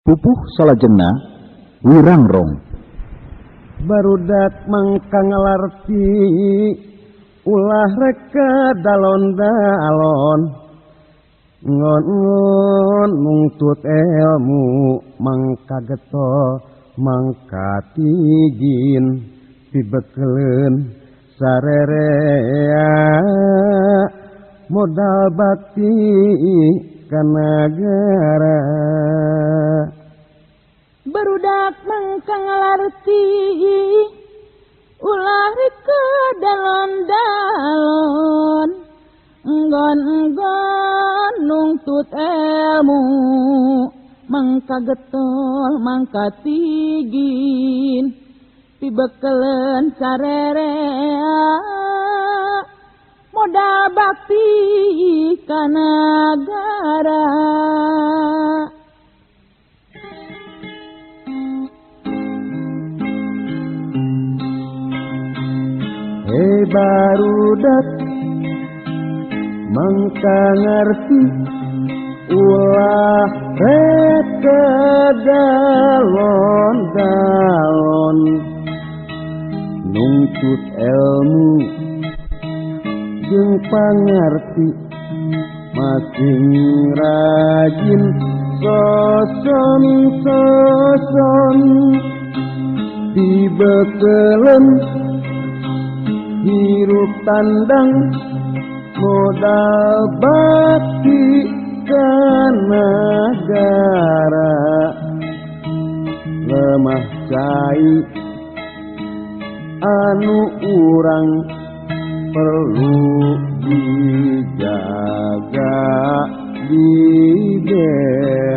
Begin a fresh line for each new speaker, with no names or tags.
Pupuh salajengna Wirangrong.
Barudak mangka ngalarti ulah reka dalon-dalon ngon-ngon nungtut ilmu mangka getol mangka tigin pibekeleun sarerea modal bakti ka nagara.
Barudak mangka ngalarti ulah reka dalon-dalon enggon-enggon nungtut ilmu mangka getol mangka tigin pibekeleun sarerea modal bakti ka nagara.
Hei barudak mangka ngarti ulah reka dalon-dalon nungtut ilmu jeung pangarti masing rajin soson-soson dibekeleun hirup tandang modal bakti ka nagara. Lemah cai anu urang perlu dijaga dibela.